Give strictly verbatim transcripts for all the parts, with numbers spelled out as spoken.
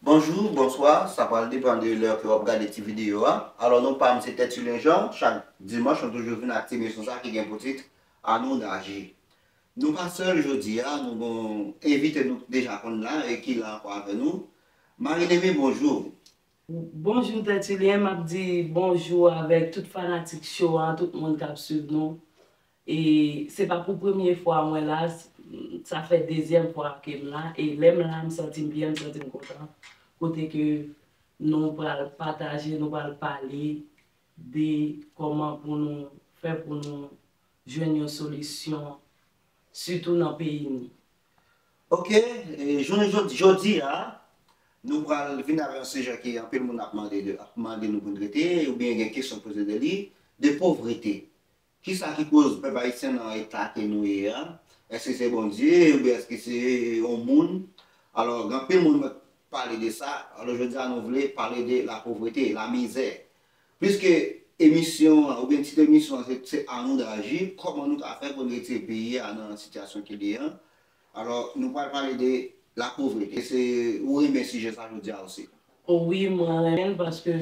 Bonjou, bonswa, sa pral depann de lè ke w ap gade ti videyo a. Alò, non pa m se Tertullien Jean, chak dimanch nou toujou vin ak ti emisyon sa ki gen pou tit An nou aji. Nou pa sèl jodi a, nou gon envite nou deja konn la e ki la ankò avè nou. Marie Nemy, bonjou. Bonjou Tertullien, m ap di bonjou avèk tout fanatik show a, tout moun k ap swiv nou. E se pa pou premye fwa mwen la, sa fè dezyèm fwa ke m la. E lè m la, m santi m byen, m santi m kontan. Kote ke nou pral pataje, nou pral pale de kòman pou nou fè pou nou jwenn yon solisyon, sitou nan peyi nou. Ok, e jounen jodi, jodi a, nou pral vin avèk yon sijè ke anpil moun ap mande de, ap mande nou pou n trete, oubyen gen kesyon poze de li, de povrete. Kisa ki koz pèp ayisyen nan eta ke nou ye a? Èske se Bondye oubyen èske se yon moun? Alò, gen anpil moun mwen pale de sa. Alò, jodi a nou vle pale de lapovrete, lamizè. Piske emisyon an, oubyen tit emisyon an, se, se An nou aji, kòman nou ka fè pou n retire peyi a nan sitiyasyon ke l ye an? Alò, nou pral pale de lapovrete. Se, ou renmen sijè sa jodi a osi? O wi, mwen renmen l paske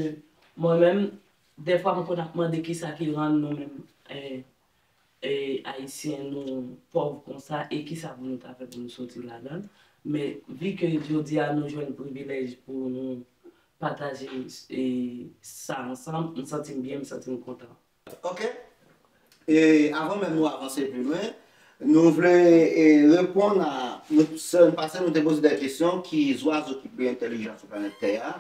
mwen menm, dèfwa m konn ap mande kisa ki rann nou menm, eh, eh, Ayisyen nou pòv konsa e kisa pou nou ta fè pou nou soti ladan l. Men, vi ke jodi a nou jwenn privilèj pou nou pataje, eh, sa ansanm, m santi m byen, m santi m kontan. Ok. E avan menm nou avanse pi lwen, nou vle e, reponn a, nou, semèn pase nou te poze de kesyon, ki zwazo ki pi entèlijan sou planèt Tè a?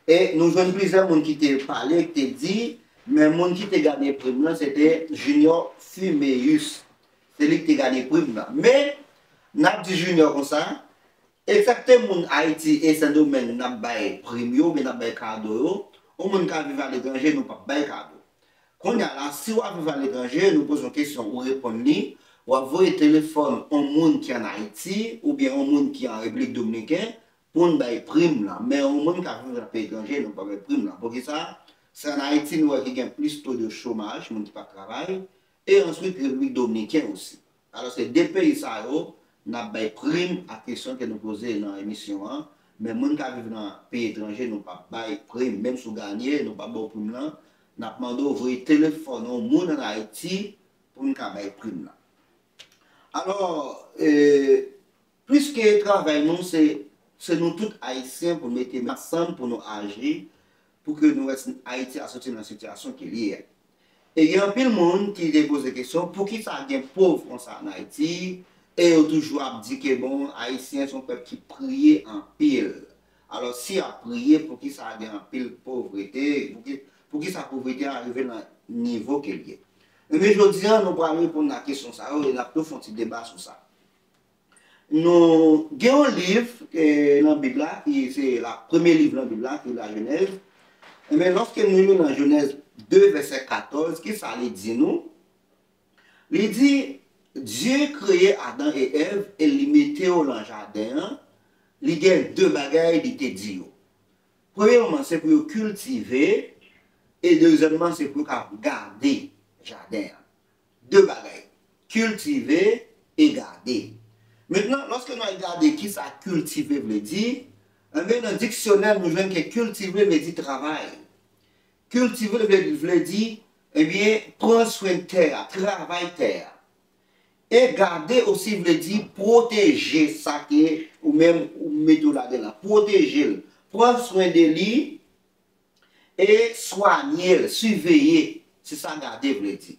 E nou jwenn plizyè moun ki te pale, ki te di, men moun ki te gade prim nan, se te Junior Fuméus. Se li ki te gade prim nan. Men, n ap di Junior konsa, eksepte moun Ayiti e Sendomeng n ap bay prim yo, oubyen n ap bay kado yo, yon moun ka viv aletranje, nou p ap bay kado. Kounye a la, si w ap viv aletranje, nou poze yon kesyon, ou reponn li, w ap voye telefòn yon moun ki ann Ayiti, oubyen yon moun ki an Repiblik Dominiken, pou n bay prim lan. Men yon moun k ap viv nan peyi etranje, nou pa bay prim lan. Poukisa? Se ann Ayiti nou wè ki gen plis to de chomaj, moun ki p ap travay, e answit Repiblik Dominiken osi. Alò, se de peyi sa yo, n ap bay prim a kesyon ke nou poze nan emisyon an. Men moun k ap viv nan peyi etranje, nou p ap bay prim. Menm si w ganye, nou p ap ba w prim lan. N ap mande w voye telefòn yon moun ann Ayiti pou n ka bay prim lan. Alò, e, piske travay nou se, se nou tout Ayisyen pou n mete men ansanm pou nou aji, pou ke nou wè si Ayiti a soti nan sitiyasyon ke l ye a. E gen anpil moun ki te poze kesyon, poukisa gen pòv konsa ann Ayiti, e yo toujou ap di ke, bon, Ayisyen se yon pèp ki priye anpil. Alò, si y ap priye, poukisa gen anpil povrete? Pouki, poukisa povrete a rive nan nivo ke l ye? Ebyen, jodi a, nou pral reponn a kesyon sa yo e n ap tou fè yon ti deba sou sa. Nou gen yon liv, eh, nan Bib la, ki se la, premye liv nan Bib la, ki Lajenèz. Ebyen, lòske nou li nan Jenèz de, vèsè katòz, kisa li di nou? Li di, Dye kreye Adan e Èv e li mete yo nan jaden an, li gen de bagay li te di yo. Premyèman, se pou yo kiltive, e dezyèmman, se pou yo ka gade jaden an. De bagay, kiltive e gade. Mentnan, lòske nou al gade kisa kiltive vle di, enben, nan diksyonè, nou jwenn ke kiltive vle di travay. Kiltive vle, vle di, ebyen, pran swen tè a, travay tè a. E gade osi vle di pwoteje sa ke ou menm ou mete w ladan l la. Pwoteje l. Pran swen de li e swanye l, siveye. Se sa gade vle di.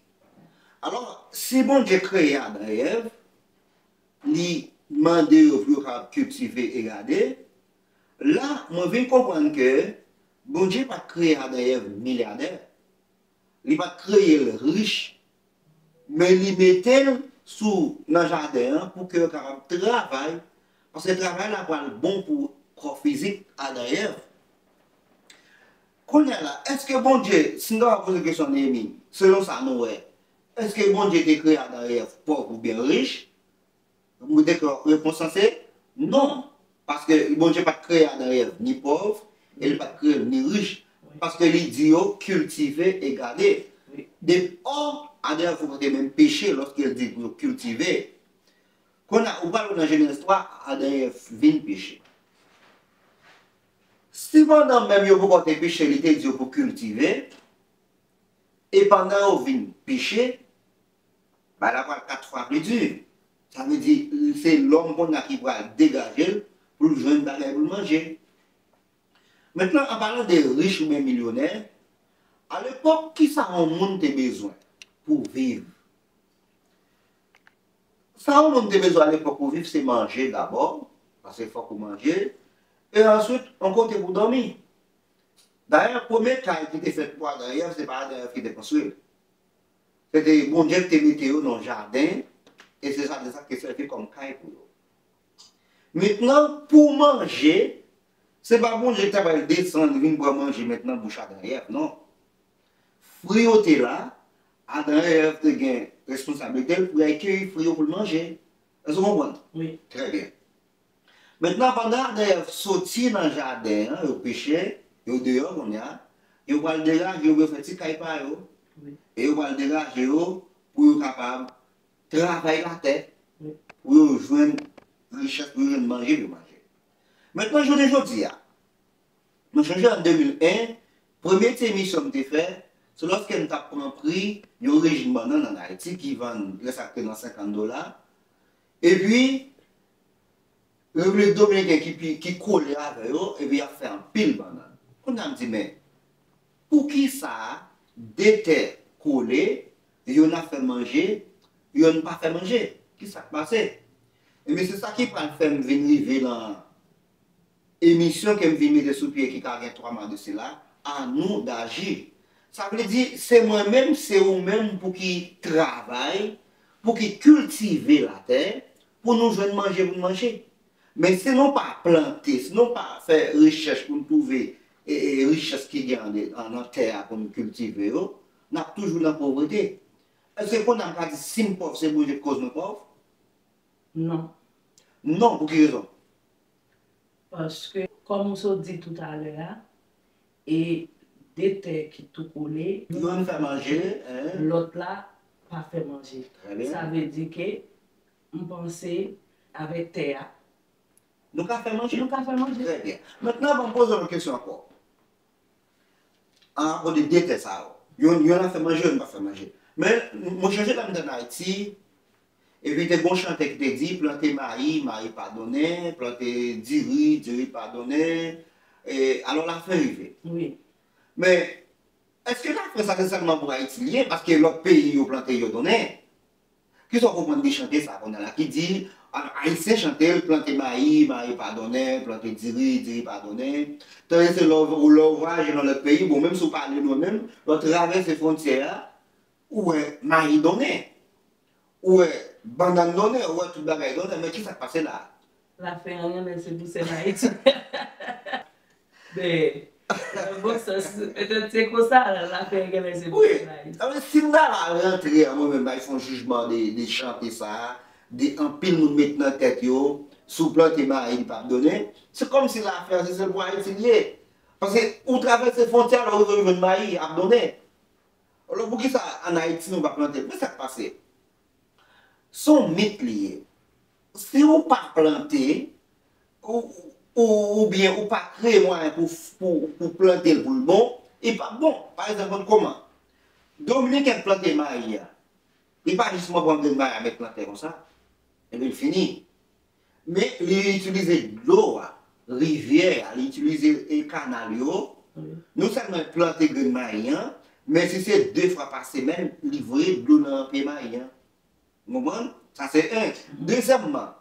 Alò, si Bondye kreye Adan e Èv, li mande yo pou yo kapab kiltive e gade, la, mwen vin konprann ke Bondye pa t kreye Adan e Èv milyadè. Li pa t kreye l rich, men li mete l sou, nan jaden an pou ke yo kapab travay, paske travay la pral bon pou kò fizik Adan e Èv. Kounye a la, èske Bondye, si n ta poze kesyon Neyemi, selon sa nou wè, èske Bondye te kreye Adan e Èv pòv oubyen rich? Mwen te kwè repons lan se non. Paske Bondye pa t kreye Adan e Èv ni pòv, e li pa t kreye l ni rich. Paske li di yo kiltive e gade. Depi, ò, Adan e Èv poko te menm peche lòske l di pou yo kiltive. Kounye a, ou pral wè nan Jenèz twa, Adan e Èv vin peche. Si pandan menm yo poko te piche, li te di yo pou kiltive, e pandan yo vin piche, bagay la pral kat fwa pli di. Sa vle di, se lòm kounye a ki pral degaje l pou l jwenn bagay pou l manje. Mentnan, an palan de rich oubyen milyonè, alepòk, kisa yon moun te bezwen pou viv? Sa yon moun te bezwen alepòk pou viv, se manje dabò, paske fòk ou manje, e answit, yon kote pou dòmi. Dayè, premye kay ki te fèt pou Adan e Èv, se pa Adan e Èv ki te konstwi l. Se te Bondye ki te mete yo nan jaden, e se jaden sa ki te sèvi kòm kay pou yo. Mentnan, pou manje, se pa Bondye ki ta pral desann vin pran manje mentnan bouch Adan e Èv, non. Fwi yo te la, Adan e Èv te gen responsablite l pou y al keyi fwi yo pou l manje. Èske w konprann? Wi. Trè byen. Mentnan, pandan Adan e Èv soti nan jaden an, yo peche, yo deyò kounye a, yo pral degaje yo, yo fè ti kay pa yo, wi, e yo pral degaje yo pou yo kapab travay latè, wi, pou yo jwenn richès, pou yo jwenn manje pou yo manje. Mentnan, jounen jodi a, mwen chonje an de mil en, premye ti emisyon m te fè, se lòske m t ap pran pri yon rejim bannann ann Ayiti ki vann prèske nan senkant dola. Epi, Repiblik Dominiken ki pi, ki kole avè yo, epi y ap fè anpil bannann. Kounye a m di, men, poukisa de tè kole, yonn ap fè manje, yonn pa fè manje? Kisa k pase? Ebyen, se sa ki pral fè m vin rive nan emisyon ke m vin mete sou pye ki ka gen twa mwa de sila, à nous d'agir. Sa vle di, se mwen menm, se ou menm pou ki travay, pou ki kiltive latè, pou nou jwenn manje pou n manje. Men si nou pa plante, si nou pa fè rechèch pou n twouve, e, e, richès ki gen an, an, nan tè a pou n kiltive yo, n ap toujou nan povrete. Èske kounye a m ka di si m pòv, se Bondye k koz mwen pòv? Non. Non, pou ki rezon? Paske, kòm ou sot di toutalè a, e de tè ki tou kole, yonn fè manje, en, lòt la pa fè manje. Trè byen. Sa vle di ke m panse avèk tè a, nou ka fè manje? Nou ka fè manje. Trè byen. Mentnan, ban m poze w yon kesyon ankò. An rapò de de tè sa yo. Yonn, yonn ap fè manje, yonn pa fè manje. Men, m, mwen chonje lè m t ann Ayiti, epi te gen yon chante ki te di, plante mayi, mayi pa donnen, plante diri, diri pa donnen, e, alò lafen rive. Wi. Men, èske lafen sa se sèlman pou Ayiti l ye? Paske lòt peyi yo plante, yo donnen. Kisa w konprann de chante sa kounye a la ki di, a, Ayisyen chante l, plante mayi, mayi pa donnen, plante diri, diri pa donnen. Tande se lè w, lè w vwayaje nan lòt peyi, bon, menm si w pa ale lwen menm, lè w travèse fwontyè a, ou wè mayi donnen, ou wè bannann donnen, ou wè tout bagay donnen, men kisa k pase la a? Lafen an genlè se pou sèl Ayiti. Men, nan bon sans, petèt se konsa, lafen an genlè se pou sèl Ayiti. Wi. Sa vle, si m ta rantre an mwen menm, bay fè yon jijman de, de chante sa a, de anpil moun met nan tèt yo, si w plante mayi, li p ap donnen, se kòmsi lafen an se sèl pou Ayiti l ye. Paske ou travèse fwontyè a, lè w rive w jwenn mayi, ap donnen. Alò, poukisa ann Ayiti nou pa plante l? Men sa k pase. Se yon mit li ye. Si ou pa plante, ou, ou, oubyen ou pa kreye mwayen pou, pou, pou plante l pou l bon, li p ap bon. Pa egzanp, kòman? Dominiken k plante mayi a, li pa jis pran grenn mayi a met nan tè konsa, epi l fini. Men li itilize dlo a, rivyè a, li itilize, e, kanal yo. Wi. Non sèlman l plante grenn mayi an, men si se de fwa pa semèn, li voye dlo nan pye mayi an. Ou konprann? Sa se en. Mhm. Dezyèmman,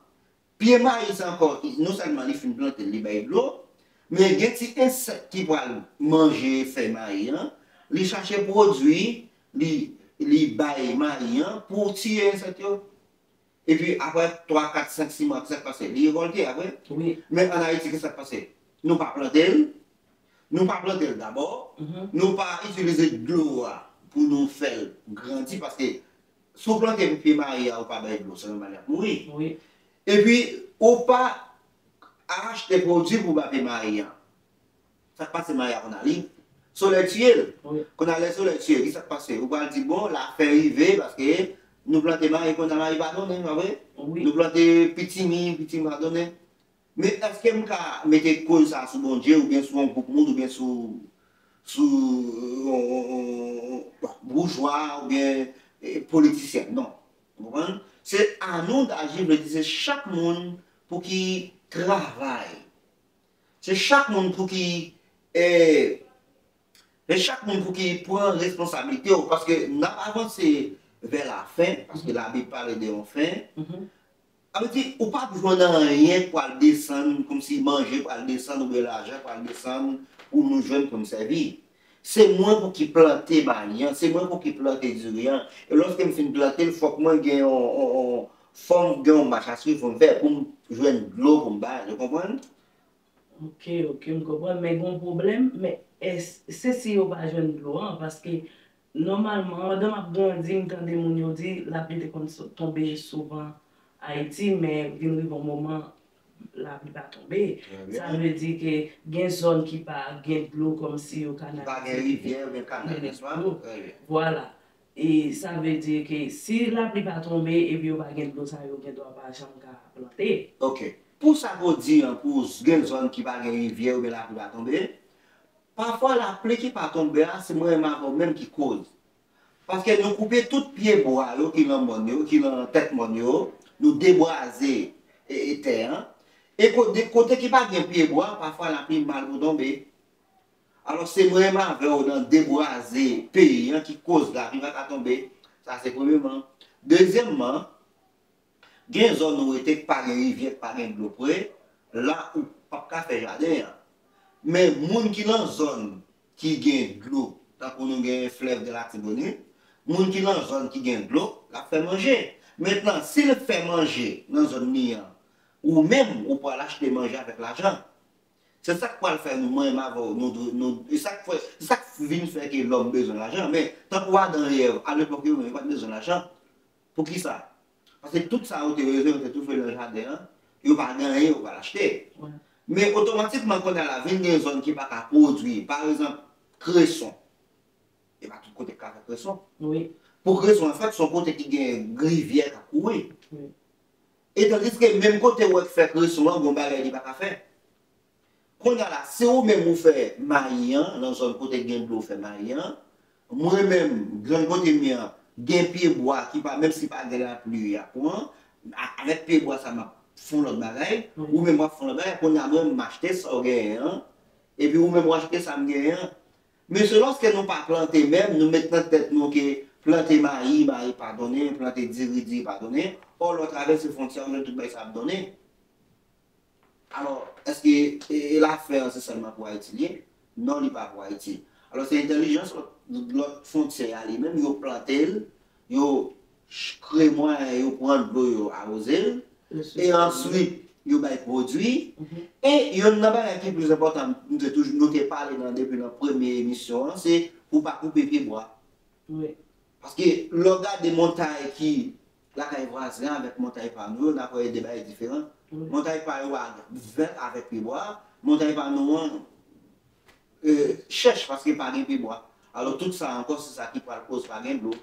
pye mayi sa ankò, non sèlman li fin plante l, li bay dlo, men gen ti ensèk ki pral manje fèy mayi an, li chache pwodui, li, li bay mayi an pou tiye ensèk yo. Epi apre twa, kat, senk, sis mwa, kisa k pase? Li rekòlte apre. Wi. Men ann Ayiti, kisa k pase? Nou pa plante l, nou pa plante l dabò, mhm, nou pa itilize dlo a pou nou fè l grandi, paske si w plante pye mayi a, ou pa bay dlo, se nòmal, l ap mouri. Wi. Epi, ou pa achte pwodui pou ba pye mayi an. Sa k pase mayi a kounye a? Li, solèy tiye l. Wi. Kounye a, lè solèy tiye l, ki sa k pase? Ou pral di, bon, lafen rive, paske nou plante mayi, kounye a mayi pa donnen, pa vre? Wi. Nou plante pitimi, pitimi pa donnen. Men èske m ka mete koz sa sou Bondye, oubyen sou yon gwoup moun, oubyen sou, sou yon, yon, yon boujwa, oubyen eh, politisyen? Non. Ou konprann? Se à nous d'agir, vle di se chak moun pou ki travay. Se chak moun pou ki eh, se chak moun pou ki pran responsablite w, paske n ap avanse vè la fen, paske Labib pale de yon fen. Sa vle di, ou p ap jwenn anyen k pral desann, kòmsi manje pral desann oubyen lajan pral desann pou nou jwenn pou n sèvi. Se mwen pou ki plante mayi an, se mwen pou ki plante diri an. E lòske m fin plante l, fòk mwen gen yon, yon, yon fòm, gen yon mach a swiv pou m fè, pou m jwenn dlo pou m bay, ou konprann? Ok, ok, m konprann, men gen yon pwoblèm, men se si yo pa jwenn dlo an, paske nòmalman, pandan m ap grandi, m tande moun yo di lapli te konn tonbe souvan Ayiti, men vin rive yon moman, lapli pa tonbe. Sa vle di ke gen zòn ki pa gen dlo kòmsi yo kanalize. Ki pa gen rivyè oubyen kanal, nèspa? Vwala. E sa vle di ke si lapli pa tonbe epi yo pa gen dlo sa yo gen dwa pa janm ka plante. Ok. Pou sa ke w di an, pou gen zòn ki pa gen rivyè oubyen lapli pa tonbe, pafwa lapli ki pa tonbe a, se mwen menm avè w menm ki koz. Paske nou koupe tout pye bwa yo ki nan mòn yo, ki nan tèt mòn yo, nou debwaze e, e tè an. E kote, kote ki pa gen pye bwa, pafwa lapli mal pou tonbe. Alò, se mwen menm avè w nan debwaze peyi an ki koz lapli pa ka tonbe. Sa se premyeman. Dezyenmman, gen zòn ou rete k pa gen rivyè, k pa gen dlo pre, la ou p ap ka fè jaden an. Men moun ki nan zòn ki gen dlo, tankou nou gen flèv de Latibonit, moun ki nan zòn ki gen dlo, l ap fè manje. Mentnan, si l fè manje nan zòn li an, ou menm, ou pral achte manje avèk lajan. Se sa k pral fè nou, mwen menm avè w, nou, nou, e sa k fè, se sa k vin fè ke lòm bezwen lajan. Men, tankou Adan e Èv, alepòk yo menm, yo pa t bezwen lajan. Poukisa? Paske tout sa yo te bezwen, yo te twouve nan jaden an, yo pa gen anyen, yo pral achte. Men, otomatikman, kounye a la, vin gen zòn ki pa ka pwodui. Pa egzanp, Kreson. E pa tout kote k ka fè kreson. Pou kreson an fèt, se yon kote ki gen rivyè k ap kouri. E tandiske menm kote ou wè k fè kreson an, gen yon bagay li pa ka fè. Kounye a la, si ou menm ou fè mayi an, nan zòn kote gen dlo ou fè mayi an, mwen menm, zòn kote m ye an, gen pye bwa ki pa, menm si pa gen lapli a pran, avèk pye bwa sa m ap fè yon lòt bagay, ou menm w ap fè yon lòt bagay, kounye a mwen m achte sa w genyen an, epi ou menm w achte sa m genyen an. Men se lòske nou pa plante menm, nou met nan tèt nou ke plante mayi, mayi pa donnen, plante diri, diri pa donnen, ò lè w travèse fwontyè ou jwenn tout bagay sa ap donnen. Alò, èske e, e lafen an se sèlman pou Ayiti l ye? Non, li pa pou Ayiti. Alò, se entèlijans lòt, lòt fwontyè a li menm, yo plante l, yo ch- kreye mwayen, yo pran dlo, yo awoze l, e answit, yo bay pwodui. E yonn nan bagay ki plis enpòtan, m te toujou, nou te pale nan, depi nan premye emisyon an, se pou pa koupe pye bwa. Paske lè w gade montay ki lakay vwazen an avèk montay pa nou yo, n ap wè de bagay diferan. Montay pa yo a vèt avèk pye bwa, montay pa nou an e, chèch paske pa gen pye bwa. Alò tout sa ankò se sa ki pral koz pa gen dlo.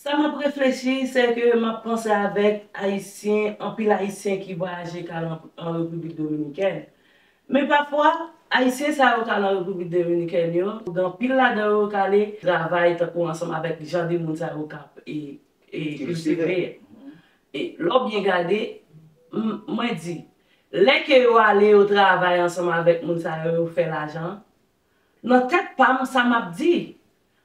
Sa m ap reflechi, se ke m ap panse avèk Ayisyen, anpil Ayisyen ki vwayaje k al an, an Repiblik Dominikèn. Men pafwa, Ayisyen sa yo k al an Repiblik Dominikèn yo, gen anpil ladan yo k ale travay tankou ansanm avèk jan de moun sa yo k ap e, e, kiltive. E lè w byen gade, m, mwen di, lè ke yo ale yo travay ansanm avèk moun sa yo, yo fè lajan, nan tèt pa m, sa m ap di,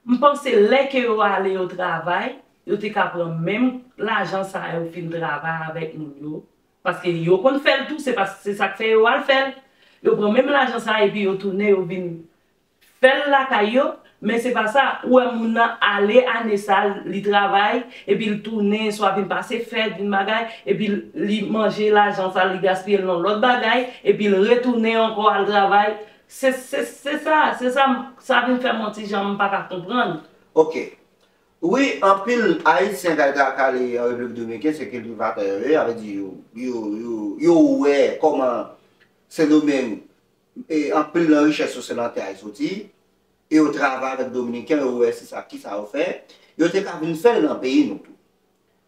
m panse lè ke yo ale yo travay, yo te ka pran menm lajan sa yo fin travay avèk moun yo, paske yo konn fè l tou, se pa, se sa k fè yo al fè l. Yo pran menm lajan sa epi yo tounen, yo vin fè l lakay yo, men se pa sa, ou wè moun nan ale ane sa, li travay, epi l tounen, swa vin pase fèt, vin bagay, epi li manje lajan sa, li gaspiye l nan lòt bagay, epi l retounen ankò al travay. Se, se, se sa, se sa, sa vin fè m yon ti jan m pa ka konprann. Ok. Wi, anpil Ayisyen k al travay an Repiblik Dominikèn, se kiltivatè yo ye, sa vle di yo, yo, yo, yo wè kòman Sendomeng, e, anpil nan richès yo se nan tè a y soti, e yo travay avèk Dominiken, yo wè se sa, kisa yo fè, yo te ka vin fè l nan peyi nou tou.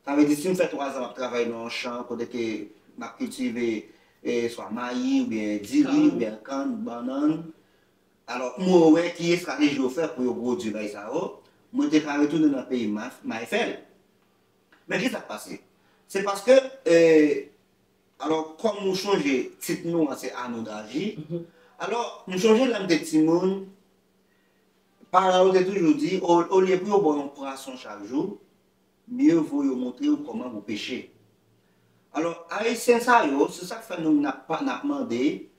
Sa vle di, si m fè twa zan m ap travay nan yon chan kote ke m ap kiltive e, swa mayi, oubyen diri, oubyen kann, bannann. Alò, mwen wè ki estrateji yo fè pou yo pwodui bagay sa yo. Mwen te ka retounen nan peyi m, m al fè l. Men ki sa k pase? Se paske, e, alò, kòm ou chonje tit nou an se Arnaud Dargy, alò, m chonje lè m te timoun, paran yo te toujou di, o, olye pou yo ba w yon pwason chak jou, mye vo yo montre w kòman pou peche. Alò, Ayisyen sa yo, se sa k fè nou n ap, n ap mande,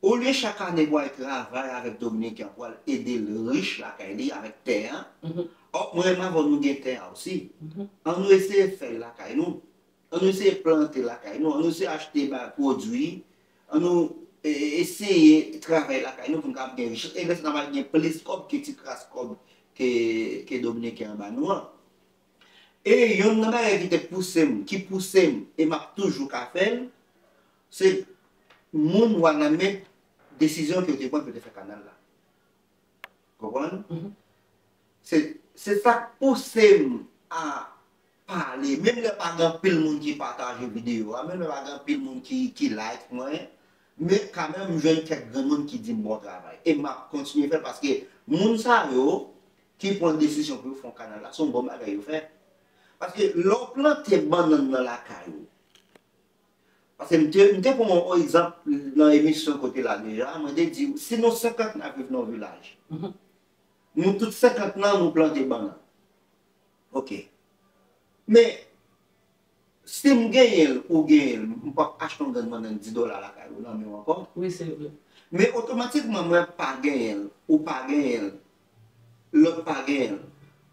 olye chak ane pou al travay avèk Dominiken an, pou al ede l rich lakay li avèk tè a. Ò, mwen menm avè w nou gen tè a osi. Ann nou eseye fè l lakay nou. Ann nou eseye plante lakay nou. Ann nou eseye achte ba pwodui. Ann nou e, e, eseye travay lakay nou pou n kapab gen richès. E lè sa n ap gen plis kòb ke ti kras kòb ke, ke Dominiken an ba nou an. E youn nan bagay ki te pouse m, ki pouse m, e m ap toujou ka fè l, se moun Wanament, desizyon ke yo te pran pou yo te fè kanal la. Konprann? Se, se sa k pouse m a pale. Menm lè pa gen anpil moun ki pataje videyo a, menm lè pa gen anpil moun ki, ki like mwen, men kanmenm m jwenn kèk grenn moun ki di m bon travay. E m ap kontinye fè l paske moun sa yo ki pran desizyon pou yo fè yon kanal la, se yon bon bagay yo fè. Paske lè w plante bannann nan lakay ou, paske m te, m te pran yon egzanp nan emisyon kote la deja, mwen te di, si nou senkant n ap viv nan yon vilaj, nou tout senkant nan nou plante bannann. Oke. Men, si m genyen l, ou genyen l, m p ap achte yon grenn bannann dis dola lakay ou nan men w ankò. Wi, se vre. Men otomatikman, mwen pa genyen l, ou pa genyen l, lòt pa genyen l.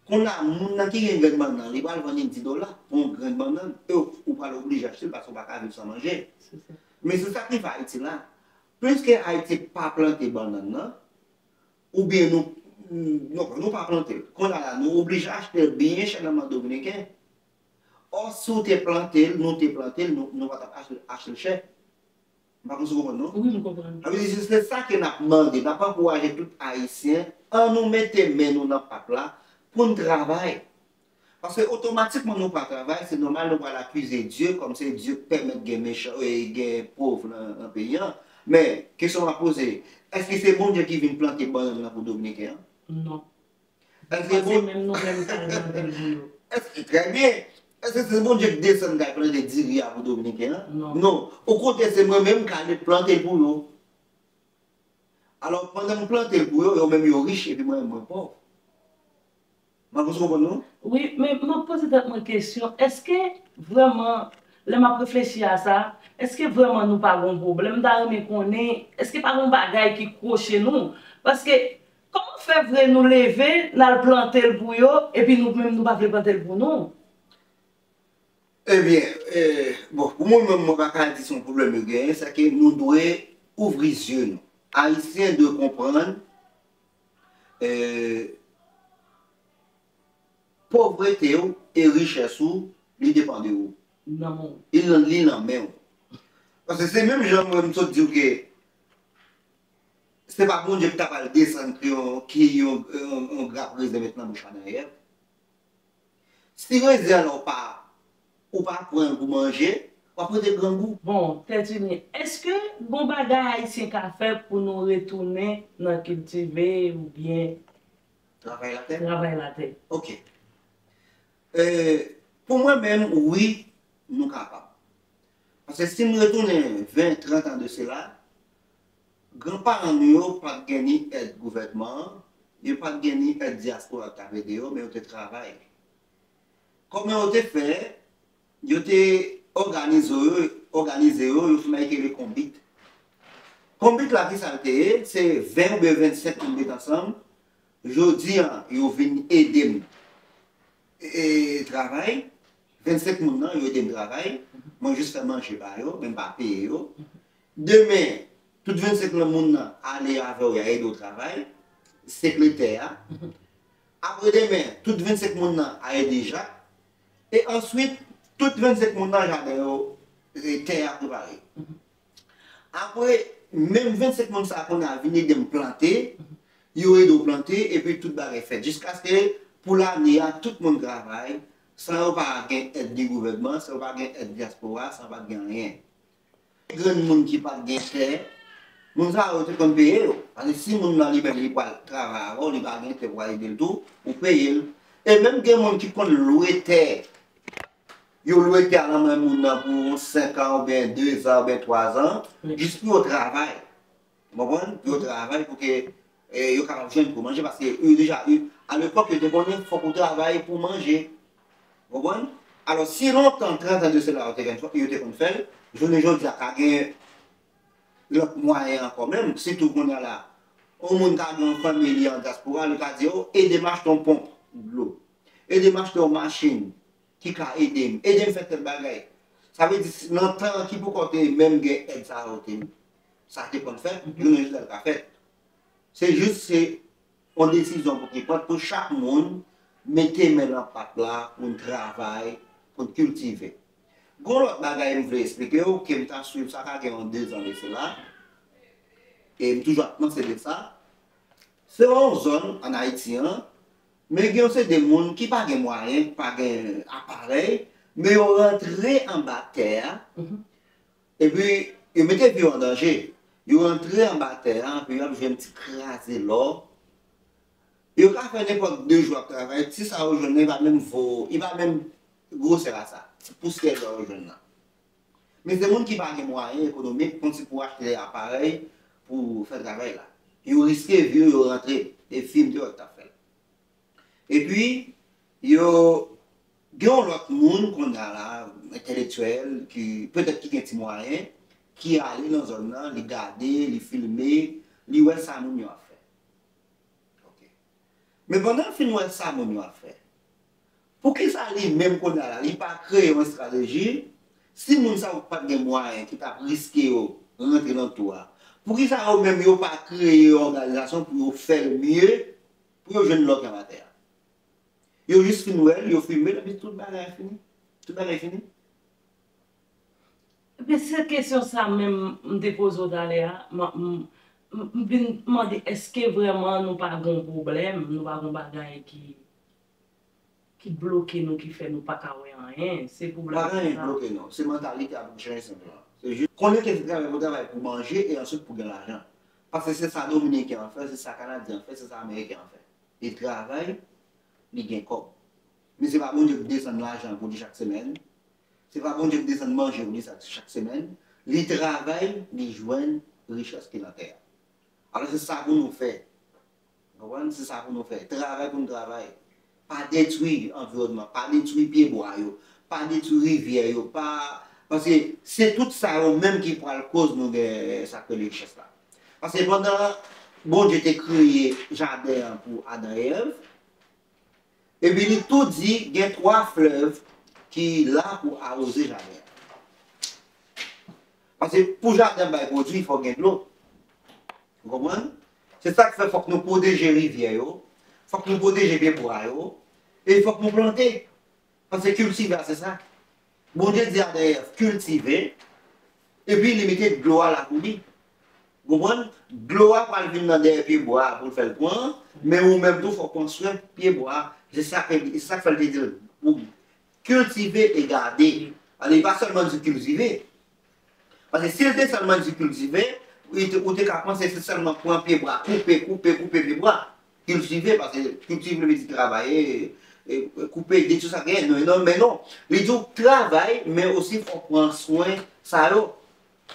Kounye a, moun nan ki gen grenn bannann, li pral vann li dis dola pou yon grenn bannann, e ou, ou pral oblije achte l paske ou pa ka viv san manje. Se sa. Men se sa k rive Ayiti la. Pliske Ayiti pa plante bannann nan, oubyen nou, non, nou pa plante l. Kounye a la, nou oblije achte l byen chè nan men Dominiken. Ò, si w te plante l, nou te plante l, nou, nou pa t ap achte, achte l chè. M pa konn si w konprann, non? Wi, m konprann. Sa vle di, se, se sa ke n ap mande. N ap ankouraje tout Ayisyen, ann nou mete men nou nan pat la pou n travay. Paske otomatikman nou pa travay, se nòmal nou pral akize Dye, kòm se Dye k pèmèt gen mechan, e, gen pòv nan, nan peyi a. Men, kesyon m ap poze, èske se Bondye ki vin plante bannann nan pou Dominiken an? Non. Èske Bon- Menm nou menm k al plante l pou yo. Èske, trè byen. Èske se Bondye k desann k al plante diri a pou Dominiken an? Non. Non. Okontrè, se mwen menm k al plante l pou yo. Alò, pandan m plante l pou yo, yo menm yo rich, epi mwen menm mwen pòv. M ap konprann nou? Wi, men m ap poze tèt mwen kesyon, èske vrèman, lè m ap reflechi a sa, èske vrèman nou pa gon pwoblèm? M ta renmen konnen, èske pa gon bagay ki kwoche nou? Paske, kòman fè vre nou leve, n al plante l pou yo, epi nou menm nou pa vle plante l pou nou? Ebyen, e, bon, pou mwen menm, mwen pa ka di se yon pwoblèm yo genyen, se ke nou dwe ouvri zye nou. Ayisyen dwe konprann, e, povrete w e richès ou, li depann de ou. Nan men w. Li nan, li nan men w. Paske se menm jan mwen m sot di w ke se pa Bondye ki ta pral desann ki yon, ki yon, yon, yon grap rezen met nan bouch Adan e Èv. Si rezen an la ou pa, ou pa pran l pou manje, w ap rete grangou. Bon, Tèt Ini, èske gon bagay Ayisyen ka fè pou nou retounen nan kiltive oubyen travay latè? Travay latè. Oke. E, pou mwen menm, wi, nou kapab. Paske si n retounen ven, trant an de sela, granparan nou yo pa t gen ni èd gouvènman an, yo pa t gen ni èd dyaspora k t ap ede yo, men yo te travay. Kòman yo te fè? Yo te òganize yo, òganize yo, yo fè yon bagay ki rele konbit. Konbit la, ki sa l te ye? Se ven oubyen vennsenk moun met ansanm. Jodi a, yo vin ede m, e, travay. Vennsenk moun nan, yo ede m travay. Mwen jis fè manje ba yo, men m pa peye yo. Demen, tout vennsenk nan moun nan ale avè w, y a ede w travay. Sekretè a. Apre demen, tout vennsenk moun nan a ede Jak. E answit, tout vennsenk moun nan jaden yo, e, tè a prepare. Apre, menm vennsenk moun sa a kounye a vin ede m plante, yo ede w plante, epi tout bagay fèt. Jiskaske pou lane a, tout moun travay, san yo pa gen èd de gouvènman, san yo pa gen èd dyaspora, san yo pa gen anyen. Granmoun ki pa t gen tè, moun sa yo te konn peye yo. Paske si moun nan li menm li pral travay avè w, li pa gen tè pou al ede l tou, ou peye l. E menm gen moun ki konn lwe tè. Yo lwe tè a nan men moun nan pou yon senk an, oubyen de zan, oubyen twa zan, jis pou yo travay. Ou konprann? Pou yo travay, pou ke e, yo kapab jwenn pou manje, paske yo deja, yo, alepòk, yo te konnen fòk ou travay pou manje. Ou konprann? Alò, si lontan, trant an de sela, yo te konn, yo te konn fè l, jounen jodi a, ka gen lòt mwayen ankò menm, sitou kounye a la, yon moun ka gen yon fanmi li an dyaspora, li ka di, "O, ede m achte yon ponp dlo. Ede m achte yon machin ki ka ede m. Ede m fè tèl bagay." Sa vle di, si, nan tan ki poko te menm gen èd sa yo te, sa te konn fèt, jounen jodi a l ka fèt. Se jis se yon desizyon pou ki pran pou chak moun mete men nan pat la pou n travay, pou n kiltive. Gon lòt bagay m vle eksplike w, ke m ta swiv sa ka gen yon de zan de sela, e m toujou ap panse de sa. Se yon zòn ann Ayiti an, men gen yon seri de moun ki pa gen mwayen, ki pa gen aparèy, men yo rantre anba tè a, epi yo mete vi yo an danje. Yo rantre anba tè a, epi y ap jwenn ti kraze lò. Yo ka fè nenpòt de jou ap travay, ti sa yo jwenn nan, li pa menm vo, li pa menm gwosè a sa, ti pousyè lò yo jwenn nan. Men se moun ki pa gen mwayen ekonomik, konsi pou achte aparèy pou fè travay la. Yo riske vi yo, yo rantre, e fim te wè k t ap fè l. Epi, yo gen yon lòt moun kounye a la, entèlektyèl, ki petèt ki gen ti mwayen, ki ale nan zòn nan, li gade, li filme, li wè sa moun yo ap fè. Ok. Men pandan l fin wè sa moun yo ap fè, poukisa li menm kounye a la, li pa kreye yon estrateji, si moun sa yo pa t gen mwayen ki t ap riske yo rantre nan tou a, poukisa yo menm yo pa kreye yon òganizasyon pou yo fè l mye, pou yo jwenn lòt anba tè a? Yo jis fin wè l, yo filme l, epi tout bagay fini. Tout bagay fini. Epi se kesyon sa menm m te poze w talè a, m, m, m, m vin mande èske vrèman nou pa gon pwoblèm, nou pa gon bagay ki, ki bloke nou, ki fè nou pa ka wè anyen. Se pwoblèm sa. Pa gen anyen ki bloke nou. Se mantalite a pou chanje senpleman. Se jis konnen ke se travay pou travay pou manje e answit pou gen lajan. Paske se sa Dominiken an fè, se sa Kanadyen an fè, se sa Ameriken an fè. Li travay, li gen kòb. Men se pa Bondye k desann lajan pou li chak semèn. Se pa Bondye k desann manje pou li chak semèn. Li travay, li jwenn richès ki nan tè a. Alò se sa pou nou fè. Ou konprann? Se sa pou nou fè. Travay pou n travay. Pa detwi anviwònman, pa detwi pyebwa yo, pa detwi rivyè yo, pa. Paske se tout sa yo menm ki pral koz nou gen sa k rele richès la. Paske pandan Bondye te kreye jaden an pou Adan e Èv, epi li tou di gen twa flèv ki la pou awoze jaden an. Paske pou jaden bay pwodui, fòk gen dlo. Ou konprann? Se sa k fè fòk nou pwoteje rivyè yo, fòk nou pwoteje pyebwa yo, e fòk nou plante. Paske kiltive a se sa. Bondye di Adan e Èv kiltive, epi li mete dlo a la pou li. Ou konprann? Dlo a pral vin nan dèyè pyebwa a pou l fè l pran, men ou menm tou fòk pran swen pyebwa a. Se sa k, se sa k fè l te di l pou kiltive e gade. Alò li pa sèlman di kiltive. Paske si l te sèlman di kiltive, ou te, ou te ka panse se sèlman pran pyebwa, koupe, koupe, koupe pyebwa. Kiltive, paske kiltive vle di travay, e, e, koupe, detwi sa k genyen. Non, non, men non. Li di w travay, men osi fòk pran swen sa yo.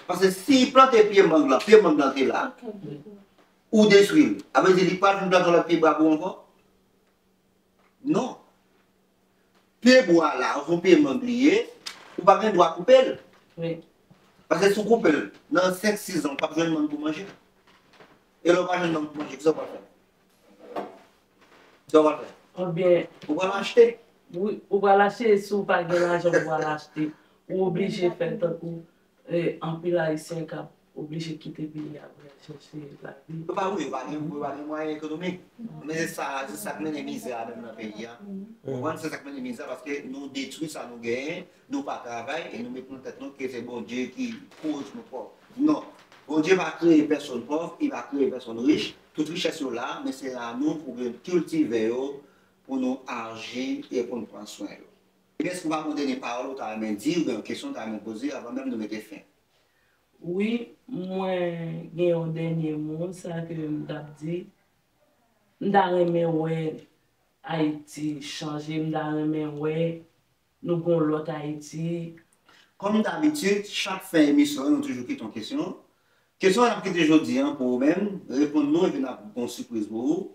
Paske si plante pye mang lan, pye mang lan te la, ou detwi l, sa vle di li pral vin plante yon lòt pyebwa pou ou ankò? Non. Pyebwa la, se yon pye mang li ye, ou pa gen dwa koupe l. Paske si w koupe l, nan senk, sis zan, ou p ap jwenn mang pou manje. E lè w pa jwenn mang pou manje, kisa w pral fè? Kisa w pral fè? Ebyen, ou pral achte. Wi, ou pral achte, si w pa gen lajan, ou pral achte. Ou oblije fè tankou E, anpil Ayisyen k ap oblije kite peyi a pou y al chèche lavi. Yo pa vre, yo pa gen, yo pa gen mwayen ekonomik. Men se sa, se sa k mennen mizè a menm nan peyi a. Ou konprann? Se sa k mennen mizè a, paske nou detwi sa nou genyen, nou pa travay, e nou met nan tèt nou ke se Bondye ki koz nou pòv. Non. Bondye pa kreye pèsonn pòv, li pa kreye pèsonn rich. Tout richès yo la, men se a nou pou kiltive yo, pou nou aji e pou n pran swen yo. Ebyen, èske w pa gon dènye pawòl ou ta renmen di, oubyen yon kesyon w ta renmen poze avan menm nou mete fen? Wi, mwen gen yon dènye mo, sa ke m t ap di. M ta renmen wè Ayiti chanje, m ta renmen wè nou gen yon lòt Ayiti. Kòm dabitid, chak fen emisyon, nou toujou kite yon kesyon. Kesyon an ap kite jodi an pou ou menm, reponn nou epi n ap gon sipriz pou ou.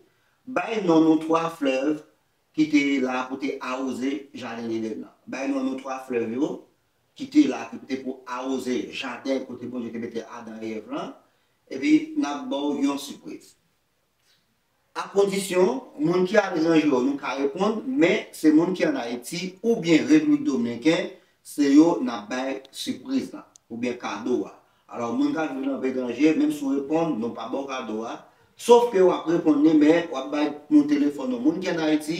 Bay non nou twa flèv ki te la pou te awoze jaden Eden nan. Bay non nou twa flèv yo ki te la ki te pou awoze jaden kote Bondye te mete Adan e Èv lan, epi n ap ba w yon sipriz. A kondisyon, moun ki aletranje yo, nou ka reponn, men se moun ki ann Ayiti oubyen Repiblik Dominikèn, se yo n ap bay sipriz la, oubyen kado a. Alò, moun k ap viv nan letranje, menm si w reponn, nou pa ba w kado a. Sof ke w ap reponn li, men w ap bay nou telefòn yon moun ki ann Ayiti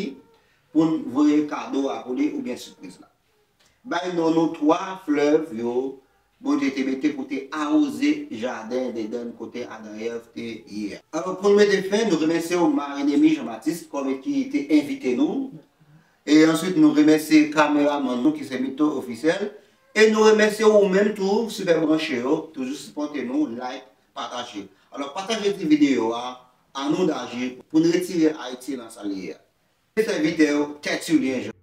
pou n voye kado a pou li oubyen sipriz la. Bay non nou twa flèv yo Bondye te mete pou te awoze jaden Eden kote Adan e Èv te ye a. Alò, pou n mete fen, nou remèsye w, Marie Nemy Jean Baptiste, kòm ki te envite nou. E answit, nou remèsye kameramann nou ki se Mito Ofisyèl. E nou remèsye ou menm tou, sipè branche yo, toujou sipòte nou, like, pataje. Alò, pataje ti videyo a, à nous d'agir, pou n retire Ayiti nan sa l ye a. Se sèvitè w, Tertullien Jean.